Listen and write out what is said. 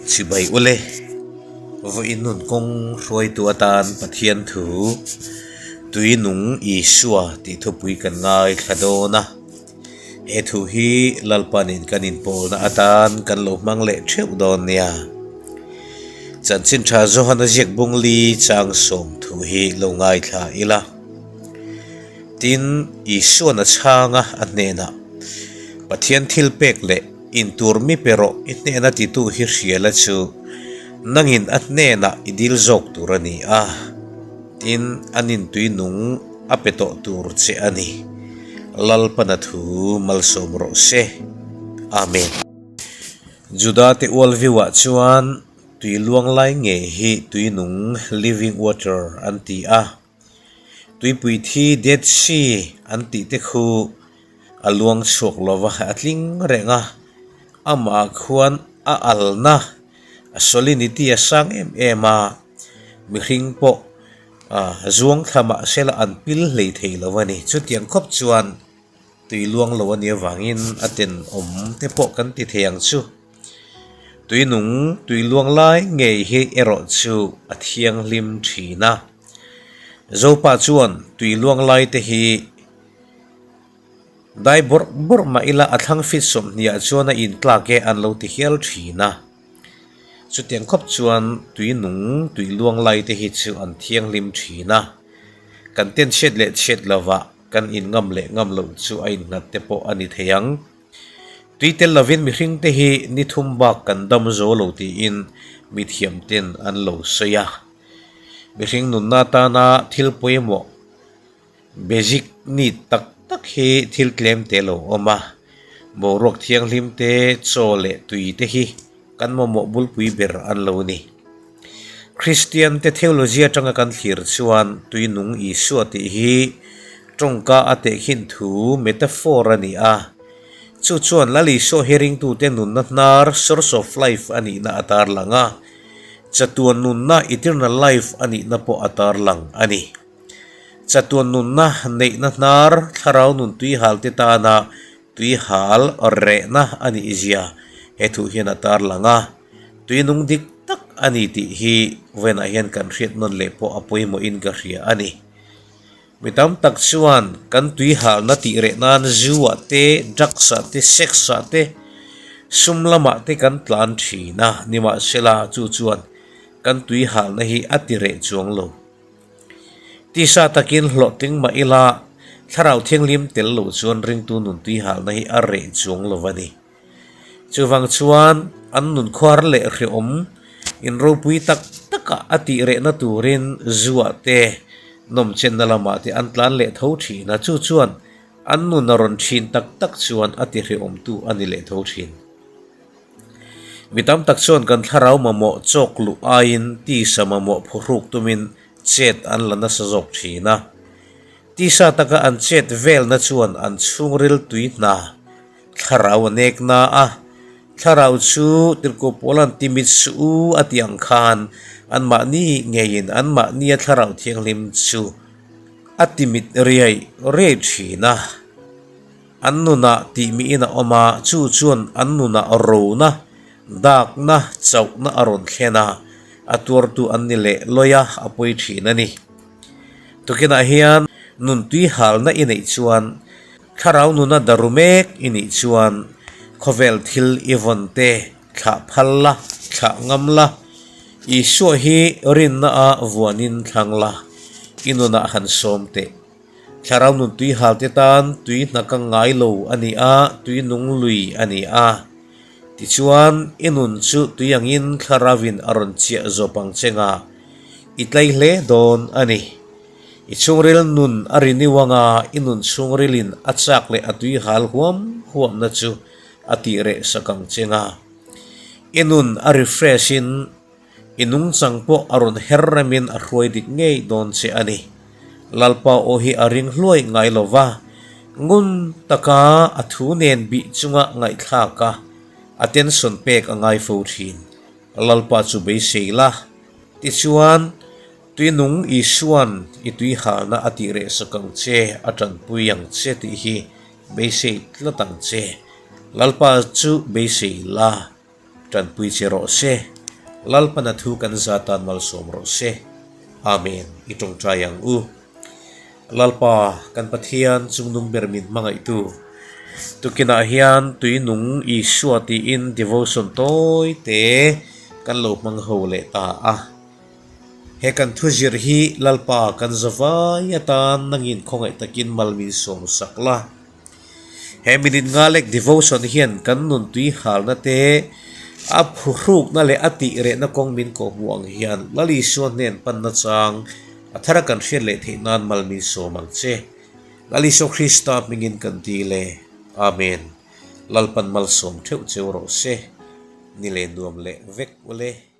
Chibai ule, vawiin nun kawng hruaitu atan Pathian thu Tui nung Isua tih thupui kan ngaithla dawn a. He thu hi Lalpanin kan inpawlna atan kan lo hmang leh theuh dawn nia. Chanchin tha Johana ziak bungli chang 30 hi lo ngaithla ila. Tin, Isuan a chhang a, a hnenah, Pathian thil pek leh intur mi pe rawh i hnena titu hi hria la chu nangin a hnenah i dil zawk tur a ni a, tin, an intui nung a pe tawh tur che a ni. Lalpana thu malsawm rawh se. Amen. Juda te ual view ah chuan tui luang lai ngei hi tui nung, living water, an ti a. Tuipui thi, Dead Sea, an tih te khu a luang chhuak lo va, a tling reng a. Amah khuan a alna, a salinity a sang em em a, mihring pawh Zuang thla mahsela an pil hlei thei lo a ni. Chutiang khawp chuan tui luang lo a nih avangin a tenawm te pawh kan ti thei ang chu. Tui nung, tui luang lai ngei hi erawh chu a thianghlim thin a. Zopa chuan tui luang lai te hi dai bawrh bawrh mah ila a thlang fit 20 ah chuan a intlak e an lo ti hial thin a. Chutiang khawp chuan tui nung, tui luang lai te hi chu an thianghlim thin a, kan ten chhiat leh chhiat lovah kan in ngam leh ngam loh chu a innghat te pawh a ni thei ang. Tui tel lovin mihring te hi ni thum bak kan dam zo lo tiin mithiam ten an lo sawi a. Mihring nunna tana thil pawimawh Basic need tak tak hi thil tlem te lo awm a, boruak thianghlim te, chaw leh tui te hi kan mamawh bulpui ber an lo ni. Kristian te theology atanga kan thlir chuan tui nung Isua tih hi tawngka a tehkhin thu metaphor a ni a, chu chuan Lal Isua hi ringtute nunna hnar, source of life, a nihna a tarlang a, chatuan nunna, eternal life, a nihna pawh a tarlang a ni. Chatuan nunna neihna hnar thlarau nun tuihal te tana tuihal rehna a nih zia he thu hian a tarlang a, tui nung dik tak a ni tih hi vawiinah hian kan hriat nawn leh pawh a pawimawhin ka hria a ni. Mi tam tak chuan kan tuihalna tih reh nan zu ah te, drugs ah te, sex ah te, sum lamah te kan tlan thin a, nimahsela chu chuan kan tuihalna hi a ti reh chuang lo. Tisa takin hlawhtling mah ila, Thlarau Thianghlim tel loh chuan ringtu nun tuihalna hi a reh chuang lo a ni. Chuvang chuan an nun khuar leh hrehawm in ropui tak takah a tih rehna turin zuah te, nawmchenna lamah te an tlan leh tho thin a, chu chuan an nun a rawn thin tak tak chuan a ti hrehawmtu a ni leh tho thin. Mi tam tak chuan kan thlarau mamawh chawk luh aiin tisa mamawh phuhruk tumin chet an la nasa zawk thin a. Tisa taka an chet velna chuan an chhungril tui hna thlarau a nek na a, thlarau chu Tirhkoh Paula'n timit suh u a tih ang khan anmahni ngeiin anmahnia thlarau thianghlim chu a timit riai riai thin a. An nunah tih miin a awm a, chu chuan an nunah rona, dakna, chauhna a rawn thlen a, a tuartu an ni leh lawi a, a pawi thin a ni. Tukinah hian nun tui halna i neih chuan, thlarau nuna daru mek i nih chuan khawvel thil i vawn te thlah phal la, thlah ngam la, Isua hi rinna a vuanin thlang la, i nunah han sawm teh. Thlarau nun tui hal te tan tui hna ka ngai lo a ni a, tui nung lui a ni a. Tichuan, i nun chu tui angin thlarauin a rawn chiah zawp ang che nga, i tlai hle dawn a ni. I chhungril nun a ri niu anga i nun chhungrilin a chak leh a tui hal huam huamna chu a tih reh sak ang che nga. I nun a refresh in I nungchang pawh a rawn her remin a hruai dik ngei dawn che a ni. Lalpa aw hi a ring hluai ngai lo va, ngun taka a thu nen bih chunga ngaihthlak a, attention pek a ngai fo thin. Lalpa chu beisei la. Tichuan, Tuinung Isuan i tuihalna a tih reh sak ang che, a tanpui ang che tih hi beisei tlat ang che. Lalpa chu beisei la. Tanpui che rawh se. Lalpan a thu kan za tan malsawm rawh se. Amen. I tawngtai ang u. Lalpa, kan Pathian chungnung ber min hmangaihtu, tukinah hian tuinung Isua tiin devotion tawi te kan lo hmang ho leh ta a. He kan thu zir hi Lalpa kan zavai atan nangin khawngaih takin mal min sawm sak la. He minute nga lek devotion hian kan nun tui halna te a phuhrukna leh a tih rehna kawng min kawhhmuh ang hian Lal Isua hnen panna chang a thara kan hriat leh theih nan mal min sawm ang che. Lal Isua Krista hmingin kan dil e. Amen. Lalpan malsawm theuh cheu rawh se. Ni leh nuam leh vek ule.